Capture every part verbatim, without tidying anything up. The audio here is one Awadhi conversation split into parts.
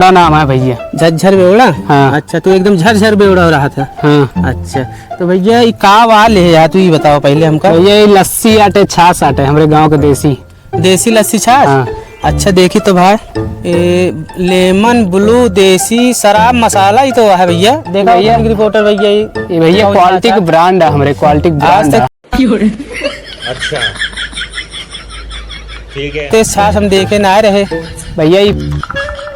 का नाम है भैया? झज्झर बेवड़ा? हाँ। अच्छा, तू एकदम झरझर बेवड़ा हो रहा था। हाँ। अच्छा, तो भैया, ई का वा ले है यार, तू ई बताओ पहले हमका। भैया, ई लस्सी आटे, छाछ आटे, हमरे गाँव के देसी। देसी लस्सी छाछ? हाँ। अच्छा, देखी तो भाई, ए, लेमन ब्लू देसी शराब मसाला, ई तो है भैया। देखा भैया। रिपोर्टर भैया, ई ई भैया, कौन सा क्वालिटी था? के ब्रांड है, हमरे क्वालिटी के आज ब्रांड तक है। अच्छा, ठीक है। ते छाछ हम देखे ना रहे। भैया, ई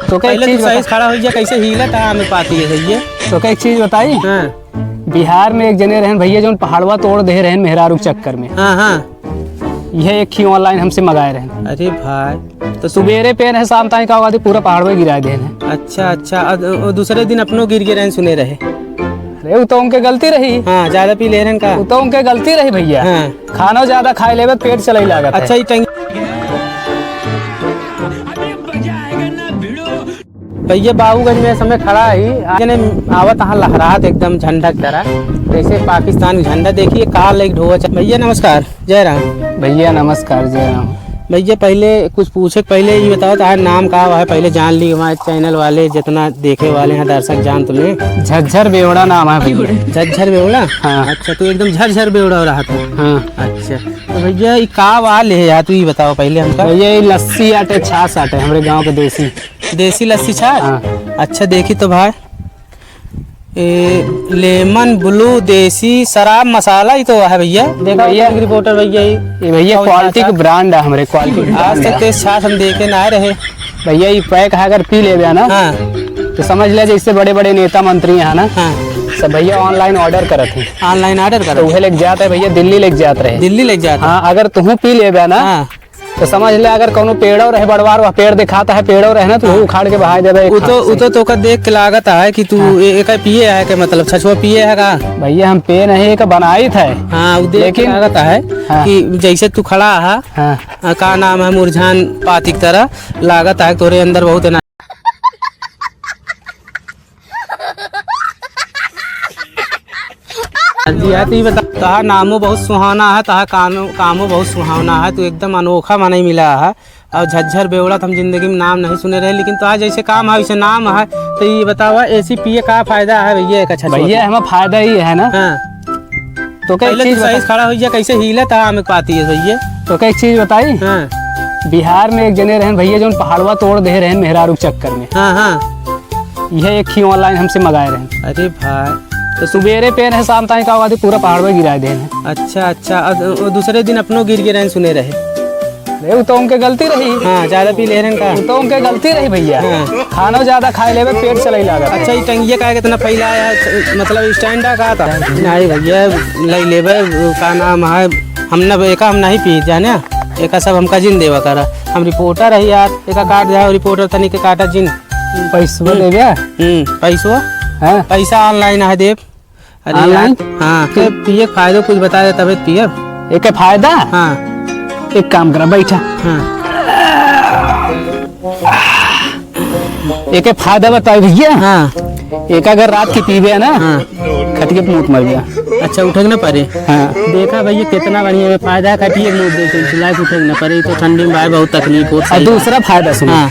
तो कहे पहले चीज तू सही बता। खड़ा हो जा, कैसे हीला था हमें पाती है भैया। तो कहे एक चीज बताई? हाँ। बिहार में एक जने रहन भैया, जौन पहाड़वा तोड़ दे रहन मेहरारू के चक्कर में। हाँ, हाँ। यह एक ही online हमसे मंगाए रहन। अरे भाई, तो सुबेरे पे रहे, शाम ताई का हुआ थी, पूरा पहाड़वा गिरा दे रहन। अच्छा, अच्छा। अ, अ, दूसरे दिन अपनो गिर गे रहन, सुने रहे। अरे, वो तो उनके गलती रही। हाँ, ज्यादा पी ले रहन का? वो तो उनके गलती रही भैया। हाँ। खाना ज्यादा खाए लेबे, पेट चले लागत है। अच्छा, ई टंग- भैया, बाबूगंज में समय खड़ा ही, जने आवत अहाँ लहरात एकदम झंडा की तरह, जैसे पाकिस्तान के झंडा। देखिए, कार लेके ढोआ च-, भैया नमस्कार, जय राम। भैया नमस्कार, जय राम। भैया, पहले कुछ पूछे के पहले ई बताओ, तोहार नाम का है? पहले जान ली, हमारे channel वाले जितना देखे वाले हैं दर्शक, जान तो ले। झज्झर बेवड़ा नाम है भैया। झज्झर बेवड़ा? हाँ। अच्छा, तू एकदम झरझर बेवड़ा हो रहा था। हाँ। अच्छा, तो भैया, ई का वा ले है यार, तू ई बताओ पहले हमका। भैया, ई लस्सी आटे, छाछ आटे, हमरे गाँव के देसी। देसी लस्सी छाछ? हाँ। अच्छा, देखी तो भाई, ए, लेमन ब्लू देसी शराब मसाला, ई तो है भैया। देखा भैया। रिपोर्टर भैया, ई ई भैया, कौन सा क्वालिटी के छाछ? ब्रांड है हमरे, क्वालिटी के आज ब्रांड तक है। तो इस छाछ हम देखे ना रहे। भैया, ई पैक है, अगर पी लेबे ना, हाँ। तो समझ ले, जैसे बड़े-बड़े नेता मंत्री हैं ना, हाँ। सब भैया online order करत हैं। Online order करत तो उहे हैं। लेके जात है भैया, दिल्ली लेके जात रहे। दिल्ली लेके जात है। हाँ, अगर तुहूँ पी लेबे ना, हाँ। तो समझ ले, अगर कौनो पेड़ो रहे बड़वार, वह पेड़ दिखाता है, पेड़ो रहे ना, तो हाँ। उखाड़ के बहा देबे, एक उ तो, हाथ से। उ तो तोका देख के लागत है कि तू हाँ। ए-, एका पिए है के, मतलब, छछुआ पिए है का? भैया, हम पिए नहीं, एक बनाई था। हाँ, उ देख के लेकिन लागत है हाँ। कि जैसे तू खड़ा है, हाँ। आ, का नाम है, मुरझान पाती की तरह लागत है, तोरे अंदर बहुत एना-, जी है, तो ये बता, तोहार नामो बहुत सुहाना है, तोहार कानो, कामो बहुत सुहावना है, तू एकदम अनोखा मनई मिला है। और झज्झर बेवड़ा तो हम जिंदगी में नाम नहीं सुने रहे, लेकिन तोहार जैसे काम है वैसे नाम है, तो ये बतावा, एसी पिए का फायदा है भैया, एक अच्छा भैया, सोच। हमें फायदा ही है ना। हाँ। तो कई पहले चीज तू सही बता- खड़ा हो जा, कैसे हीला था हमें पाती है भैया। तो कई चीज बताई? हाँ। बिहार में एक जने रहन भैया, जौन पहाड़वा तोड़ दे रहन मेहरारू के चक्कर में। हाँ, हाँ। यह एक ही online हमसे मंगाए रहन। अरे भाई, तो सुबेरे पे रहे, शाम ताई का हुआ थी, पूरा पहाड़वा गिरा दे रहन। अच्छा, अच्छा। और दू-, दूसरे दिन अपनो गिर गे रहन, सुने रहे। अरे, वो तो उनके गलती रही। हाँ, ज्यादा पी ले रहन का? वो तो उनके गलती रही भैया। हाँ। खानो ज्यादा खाए लेबे, पेट चले लागत। अच्छा, ये टंगिया का कितना फैला है, मतलब stand का था? नहीं भैया, ले लेबे, वो का नाम है, हम न, एका हम नहीं पी जाने, एका सब हमका जिन देवा करा। हम रिपोर्टर है यार, एका काट जाओ रिपोर्टर, तनी के काटा जिन। पैसवा हम्म। ले गया? हम्म, पैसवा? हाँ। पैसा online है देब। अरे online? यार, हाँ, के पिए के फायदा कुछ बता दे, तबे पिए। एके फायदा? हाँ। एक काम करा, बैठा। हाँ। एके फायदा बताई भैया। हाँ। एक अगर रात की पीबे ना, हाँ। खटिए पे मूत मर गया। अच्छा, उठे के ना पड़े। हाँ। देखा भैया, कितना बढ़िया है, फायदा है, खटिए पे मूत दे, चिल्लाए के उठे के ना पड़े, तो ठंडी में भाई बहुत तकलीफ होत, और सही बात। दूसरा फायदा सुनो। हाँ।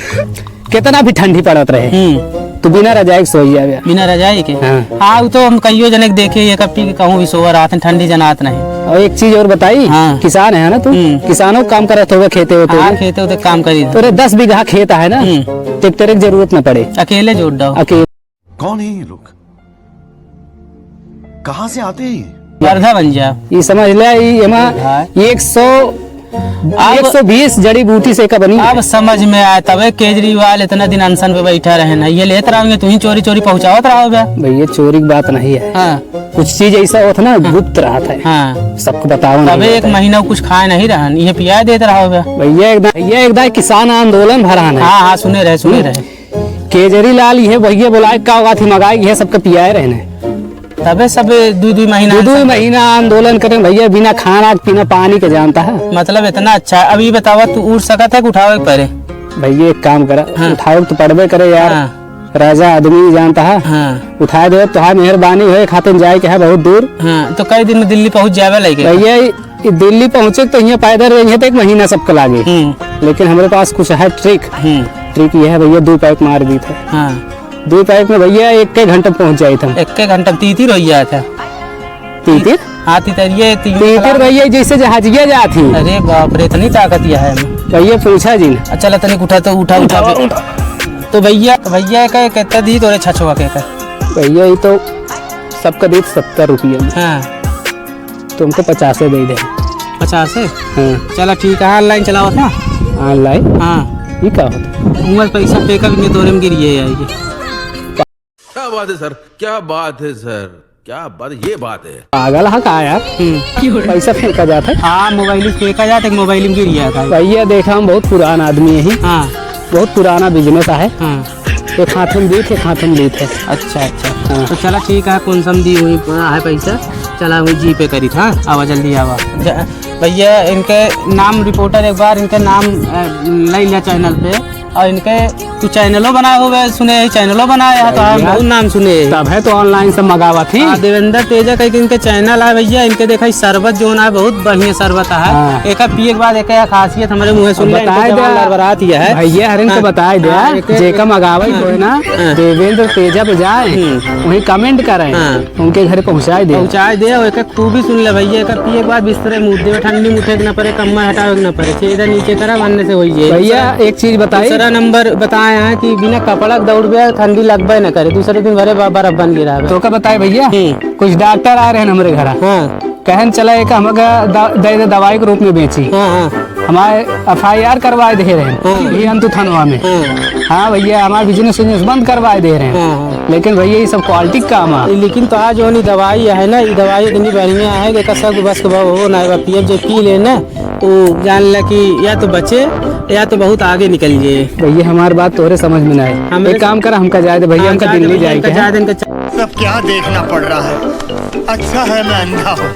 कितना भी ठंडी पड़त रहे, हम्म। तो बिना रजाई के सोई जावे। बिना रजाई के? हाँ। हाँ, वो तो हम कहियो जने के देखे, ये कब पी के कहूँ भी सोवा रहत हैं, ठंडी जनात नहीं। और एक चीज और बताई, हाँ। किसान है ना तू? हम्म। किसानों का काम करत होगा, खेते होते हाँ, में। खेते होते काम करी। तोरे दस बीघा खेत है ना, हम्म। ट्रैक्टर की जरूरत ना पड़े। अकेले जोत डाओ। अकेले। कौन है ये लोग? कहाँ से आते हैं ये? वर्धा बन जा। ये समझ ले, ये एमा हाँ। एक सौ, अब एक सौ बीस जड़ी बूटी से का बनी है। अब समझ में आया, तबे केजरीवाल इतना दिन अनशन पे बैठा रहे ना, ये लेत रहोगे, तू ही चोरी चोरी पहुँचावत रहोगे। भैया, चोरी की बात नहीं है। हाँ। कुछ चीज ऐसा होता ना, हाँ। गुप्त रहत है। हाँ। सबको बताओ नहीं तबे एक जाता है। महीना कुछ खाए नहीं रहन, ये पिया देत रहोगे। भैया, एक दा-, भैया, एक दाई किसान आंदोलन भरा है। हाँ, हाँ, सुने रहे, सुने हम्म। रहे। केजरीलाल ये भैया बुलाए का हुआ थी, मगाए ये सबके पियाए रहने। तबे सब दुई दुई महीना दो दो महीना आंदोलन करें भैया, बिना खाना पीना पानी के जानता है। मतलब इतना अच्छा है। अब ये बतावा, तू उठ सकत है कि उठावे के पड़े? भैया एक काम करा, हाँ। उठावे के तो पड़बे करे यार। हाँ। राजा आदमी जानता है। हाँ। उठाए दे, तोहार मेहरबानी होए, खातिर जाए के है बहुत दूर। हाँ, तो कई दिन में दिल्ली पहुँच जावे लगे? भैया, ये दिल्ली पहुँचे तो यहाँ पैदल रहिए तो एक महीना सबके लागे। हम्म। लेकिन हमरे पास कुछ है ट्रिक। हम्म। ट्रिप यह है भैया, दो पैक मार दी थे। हाँ। दो पैक में भैया एक के घंटे में पहुँच जाए थे हम। एक के घंटे में तीतिर हो गया था। तीतिर? हाँ, तीतरिये, तीतर तीतर भैया जैसे जहाजिया जात ही। अरे बाप रे, इतनी ताकत यह है। भैया पूछा जी ने। अच्छा, चला तनिक उठा तो, उठा, उठा, उठा, उठा। तो भैया, तो भैया का कितना दी तोरे छछवा के का? भैया, ये तो सबका दी सत्तर रुपये में। हाँ। तुमको पचासे दे दे। पचासे? हाँ। चला ठीक है, online चलावत ना? Online? हाँ। ये का होता? उमर पैसा फेंका भी नहीं, तोरे में गिरिए आएगी। क्या बात है सर, क्या बात है सर, क्या बात, ये बात है। पागल है का यार? हम्म। पैसा फेंका जाता है? हाँ, मोबाइल में फेंका जाता है, मोबाइल में गिर गया था। भैया देखा, हम बहुत पुरान आदमी है ही। हाँ। बहुत पुराना business है। हाँ। एक हाथ में बीत, एक हाथ में बीत है। अच्छा, अच्छा। हाँ। तो चला ठीक है, कौन सम दी हुई है पैसा, चला हुई GPay करी था। आवा, जल्दी आवा। ज-, भैया इनके नाम reporter एक बार इनके नाम, अ, ले लिया channel पे। और इनके तू channel-ओ बनाए होवे, सुने ही channel-ओ बनाए है, तो हम भैया, बहुत नाम सुने हैं। तब है तो online से मंगावत ही। हाँ, देवेंद्र तेजा कह के इनके channel है भैया, इनके देखा ही शरबत जोन है, बहुत बढ़िया शरबत है। हाँ। एका पिए के बाद एक खासियत हमारे मुँह सुन ले, बताए इनके दे। जवान लड़बड़ात ही है। भैया हरिन को हाँ। बताए दे, हाँ, एक, जेका मंगावे हाँ। कोई ना, हाँ। देवेंद्र तेजा पे जाए, हम्म। वहीं comment करें। हाँ। उनके घर पहुँचाए दे। पहुँचाए दे, और एक खूबी सुन ले भैया, एकर पिए के बाद बिस्तरे में मुद्दे में ठंडी में उठे के ना पड़े, कमर हटावे के ना पड़े, सीधा नीचे करा, वन्ने से होई जाए। भैया, एक चीज बताई। दूसरा नंबर बताए हैं कि बिना कपड़ा के दौड़बे, ठंडी लगबे ना करे, दूसरे दिन भरे ब-, बर्फ बन गिरा है। तो का बताए भैया, हम्म। कुछ डॉक्टर आ रहे हैं हमरे घर। हाँ। कहन चला एक हमका द-, दे दे दवाई के रूप में बेची। हाँ, हाँ। हमारे FIR करवाए दे रहे हैं, हाँ। ये अंतु थानवा में। हाँ। हाँ भैया, हमारा business उजनेस बंद करवाए दे रहे हैं। हाँ, हाँ। लेकिन भैया, ये सब quality का काम है। लेकिन तो आज वाली दवाई है ना, ये दवाई इतनी बढ़िया है कि कसक बस के भाव हो ना, पियब जे पी ले ना, वो जान ले कि या तो बचे या तो बहुत आगे निकल जाए। भैया, हमारी बात तोहरे समझ में ना आए। हमरे एक काम कर, हमका जाए दे भैया, हाँ, हमका जाए दे दिल्ली भैया, जाए इनका के जाए है। दे, इनका चा- सब क्या देखना पड़ रहा है, अच्छा है मैं अंधा हूँ।